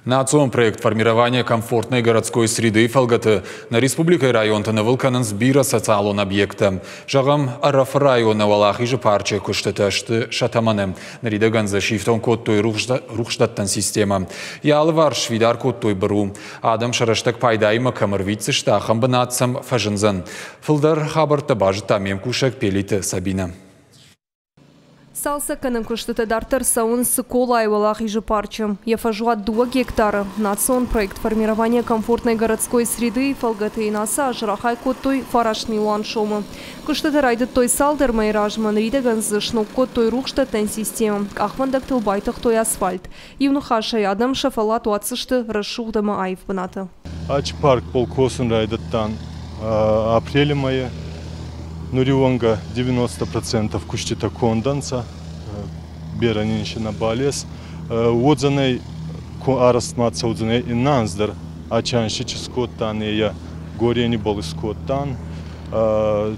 Национ проект «Формирование комфортной городской среды» фӕлгӕты нӕ республикӕйы районты нывыл кӕнынц бирӕ социалон объекттӕ. Зӕгъӕм, Ӕрӕфы районы Уӕлахизы парчы куыстытӕ сты сӕ тӕмӕны. Ныридӕгӕн дзы сифтонг кодтой рухсдӕттӕн системӕ. Йӕ алыварс сфидар кодтой быру. Адӕм сӕ рӕстӕг пайдаимӕ кӕм ӕрвитдзысты, ахӕм бынат сӕм фӕзындзӕн. Фылдӕр хабӕрттӕ базыдта ме мкусӕг Пелиты Сабинӕ. Цалцӕггӕнӕн куыстытӕ дарддӕр цӕуынц Цыколайы Уӕлахизы парчы. Йӕ фӕзуат дыууӕ гектары. Национ проект «Формирование комфортной городской среды» фӕлгӕты йын ацы аз рахай кодтой 9 милуан сомы. Куыстытӕ райдыдтой цалдӕр мӕйы размӕ, ныридӕгӕн дзы сног кодтой рухсдӕттӕн системӕ, къахвӕндӕгтыл байтыгътой асфальт. Иу ныхасӕй, адӕм сӕ фӕллад уадздзысты рӕсугъд ӕмӕ аив бынаты. Ачи паркбӕл косун райдӕдтан апрели мӕйи. Нури уӕнгӕ 90% куститӕ конд ӕнцӕ, берӕ нин си нӕбал ес. Уодзӕнӕй арӕзт ма цӕудзӕнӕй иннӕ анз дӕр. Ачи анз си чи скодтан, е горени бал искодтан,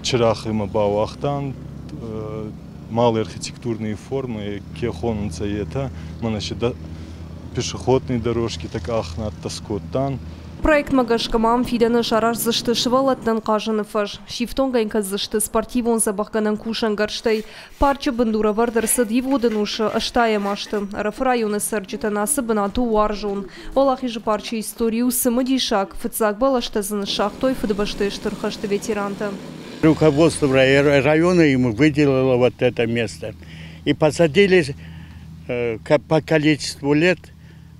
чирагъ имӕ бауагътан, малые архитектурные формы ке хонунцӕ, етӕ, мӕнӕ си пешеходные дорожки къахнадтӕ скодтан. Проектмӕ гӕсгӕ ма ам фидӕны сараздзысты сывӕллӕттӕн хъазыны фӕз, сифтонг ӕй кӕндзысты спортивон дзӕбӕхгӕнӕн кусӕнгӕрзтӕй. Парчы бындур ӕвӕрд ӕрцыд ивгъуыд ӕнусы 80-ӕм азты. Ӕрӕфы районы цӕрджытӕн ацы бынат у уарзон. Уӕлахизы парчы истори у цымыдисаг. Фыццаг бӕлӕстӕ дзы ныссагътой Фыдыбӕстӕйы Стыр хӕсты ветерантӕ. Руководство района ему выделило вот это место. И посадили по количеству лет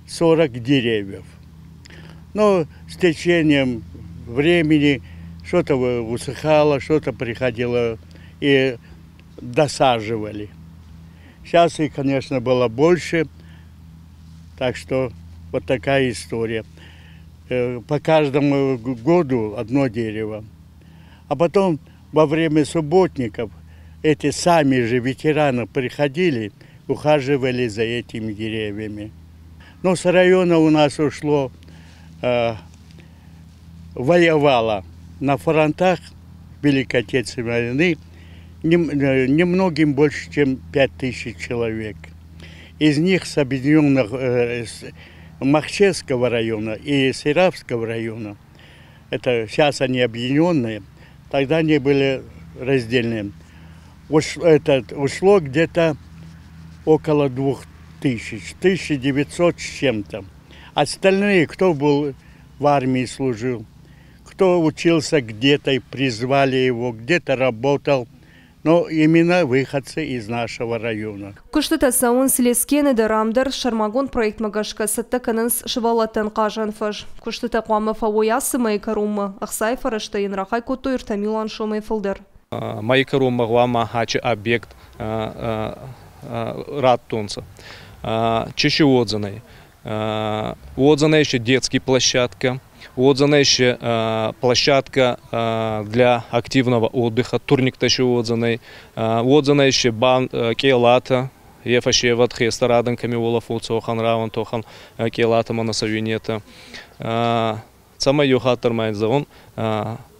40 деревьев. Но с течением времени что-то усыхало, что-то приходило и досаживали. Сейчас их, конечно, было больше, так что вот такая история. По каждому году одно дерево. А потом во время субботников эти сами же ветераны приходили, ухаживали за этими деревьями. Но с района у нас ушло, воевало на фронтах Великой Отечественной войны немногим больше, чем 5000 человек. Из них с объединенных с Махческого района и Серахского района, это сейчас они объединенные, тогда они были раздельные, ушло где-то около 2000, 1900 с чем-то. Остальные, кто был в армии служил, кто учился где-то и призвали его, где-то работал, но именно выходцы из нашего района. Куыстытӕ цӕуынц Лескены дӕр, ам дӕр сӕрмагонд проектмӕ гӕсгӕ цӕттӕ кӕнынц сывӕллӕттӕн хъазӕн фӕз. Куыстытӕ хъуамӕ фӕуой ацы мӕйы кӕронмӕ. Ӕхцайы фӕрӕзтӕ йын рахай кодтой 3 милуан сомӕй фылдӕр. Мӕйи кӕронмӕ гъӕуама ачи объект раттонцӕ. Чи си уодзӕнӕй? Уодзӕнӕй си детский площадка, уодзӕнӕй си площадка для активного отдыха, турниктӕ си уодзӕнӕй, уодзӕнӕй си бан къелатӕ, е фӕсевӕд хестӕр адӕн кӕми уолӕфонцӕ, уӕхӕн рауӕнтӕ, уӕхӕн къелатӕ мӕнӕ сӕ уинетӕ. Цӕмӕй еу хатт дӕр ма ин зӕгъун,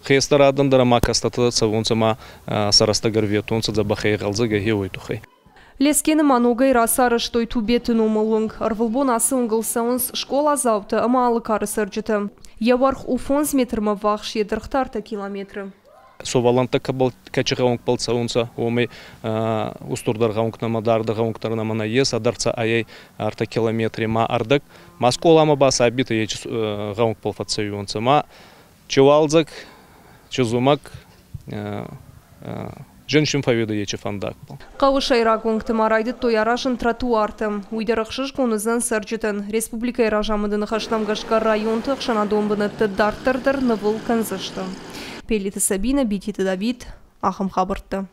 хестӕр адӕн дӕр ӕма кӕстӕртӕ цӕвунцӕ ма сӕ рӕстӕг ӕрветунцӕ дзӕбӕхӕй, игъӕлдзӕгӕй, гъе уой туххӕй. Лескены ма ногӕй рацарӕзтой Тубеты номыл уынг. Ӕрвылбон ацы уынгыл цӕуынц скъоладзаутӕ ӕмӕ алы кары цӕрджытӕ. Йӕ уӕрх у 5 метрмӕ ввахс, йӕ дӕргъ та 3 километры. Сувӕллӕнттӕ кӕбӕл кӕци гъӕунгбӕл цӕунцӕ, уомӕй устурдӕр гъӕунгтӕмӕ, дардӕр гъӕунгтӕ нӕмӕ нӕййес, ӕдӕрцӕ ӕй 3 километри ма ӕрдӕг. Ма скъоламӕ ба сабийтӕ ечи гъӕунгбӕл фӕццӕуионцӕ. Ма чи уалдзӕг, чи зумӕг зин син фӕууидӕ ечи фӕндагбӕл. Хъӕуы сӕйраг уынгты ма райдыдтой аразын тротуартӕ. Уый дӕр ӕхсызгон уыдзӕн цӕрджытӕн. Республикӕйы разамынды ныхӕстӕм гӕсгӕ районты ӕхсӕнадон бынӕтты дарддӕр дӕр нывыл кӕндзысты. Пелиты Сабина, Бититы Давид, ахӕм хабӕрттӕ.